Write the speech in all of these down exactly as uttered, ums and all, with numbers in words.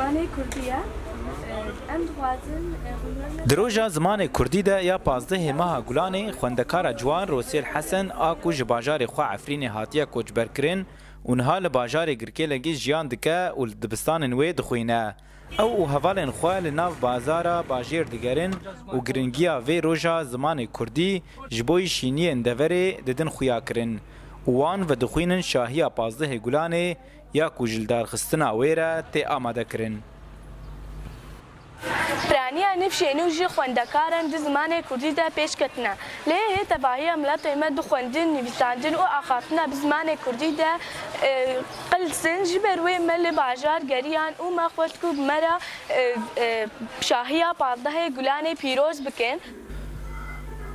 Zimanê Kurdî ye. Em dixwazin, e, hundirmend Di roja zimanê Kurdî de ya pazdehê meha Gulanê, xwendekara ciwan Rosêl Hesen a ku ji bajarê xwe Efrînê hatiye koçberkirin û niha li bajarê Girkêlegê jiyan dike û li dibistanên wê dixwîne. Ew û hevalên xwe li nav bazara bajêr digerin û giringiya vê roja zimanê Kurdî ji bo yî şîniyên deverê didin xuyakirin û wan vedixwînin şahiya pazdehê Gulanê ya ku ji lidarxistina wê re tê amadekirin. Piraniya Nifşênû jî xwendekaran di zimanê Kurdî de pêş ketine. Lê hê tevahiya miletê me di xwendin, nivîsandin û axaftina bi zimanê Kurdî de, e, qilsin. Ji ber wê me li bajar geriyan û me xwest ku bi me re, e, e, şahiya pazdehê Gulanê pîroz bikin.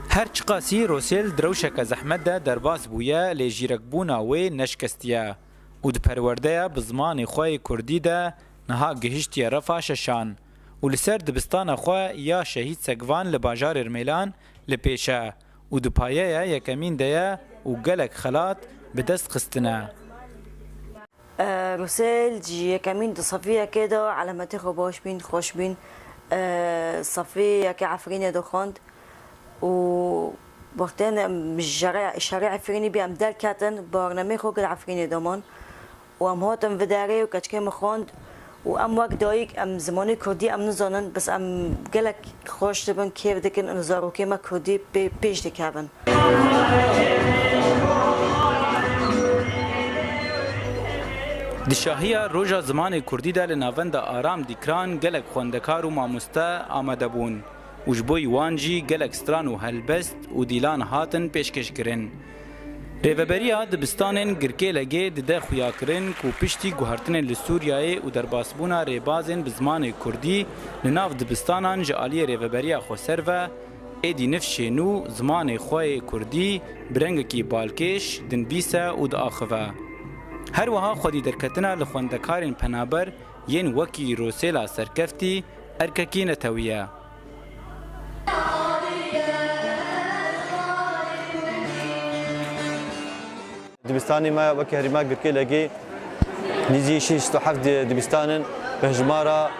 Her çiqasî Rosêl di rewşeke zehmet de derbas bûye, lê jîrekbûna wê neşkestiye û di perwerdeya bi zimanê xwe yê Kurdî de niha gihiştiye refa şeşan û li ser dibistana xwe ya Şehîd Segvan li bajarê Rmêlan li pêş e û di payeya yekemîn de ye û gelek xelat bi dest xistine. E, Rûsel ji yekemîn di sefî yekê de elemetê xwe baş bîn, xweş bîn. E, sefî yekê Efrînê de xwend û wextên em ji şerê, şerê Efrînê bî em derketin, barnemê xwe kir Efrînê de man. Û em hatin vê derê û keçikê min xwend û em wek dayik em zimanê kurdî em nizanin, bes em gelek xweş dibin, kêf dikin û zarokê me kurdî pê-, pêş dikevin. Di şahiya Roja Zimanê Kurdî de li Navenda Aram Dîkran gelek xwendekar û mamoste amade bûn û ji bo wan jî gelek stran û helbest û dîlan hatin pêşkêşkirin. Rêveberiya dibistanên Girkêlegê dide xuyakirin ku piştî guhertinên li Sûriyeyê û derbasbûna rêbazên bi zimanê kurdî li nav dibistanan ji aliyê Rêveberiya Xweser ve, êdî nifşê nû zimanê xwe yê kurdî bi rengekî balkêş dinivîse û diaxive. Her wiha xwedî derketina li xwendekarên penaber yên wekî Rosêla Serkeftî erkekî netewî ye. Dibistanê me weke herêma Girkêlegê nîzî şêst û heft di-, dibistan in. Bi hejmara,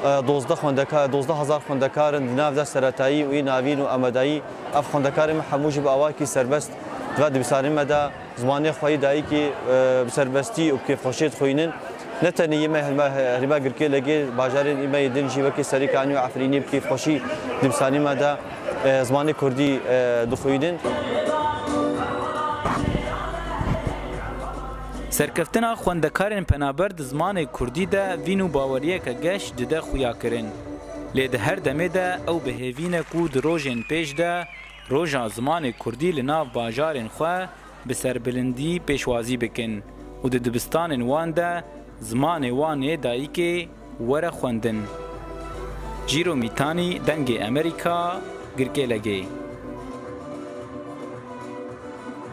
e, dozdeh xwendeka-, dozdeh hezar xwendekar in di nav de seretayî û yê navîn û amadayî. Ev xwendekarên me hemû jî bi awakî serbest di va dibistanê me de zimanê xwe yê dayikê, e, bi serbestî û bi kêfxweşiyê dixwînin. Ne tenê yê me herêma, herêma Girkêlegê, bajarên ê me yê din jî wekî Serîkanî û Efrînî bi kêfxweşî dibistanê me de, e, zimanê kurdî, e, dixwînin. Serkeftina xwendekarên penaber di zimanê kurdî de vîn û baweriyeke geş dide xuyakirin. Lê di her demê de ew bi hêvî ne ku di rojên pêş de roja zimanê kurdî li nav bajarên xwe bi serbilindî pêşwazî bikin û di dibistanên wan de zimanê wan yê dayikê were xwendin. Cîro Mîtanî, Dengê Emerîka, Girkêlegê.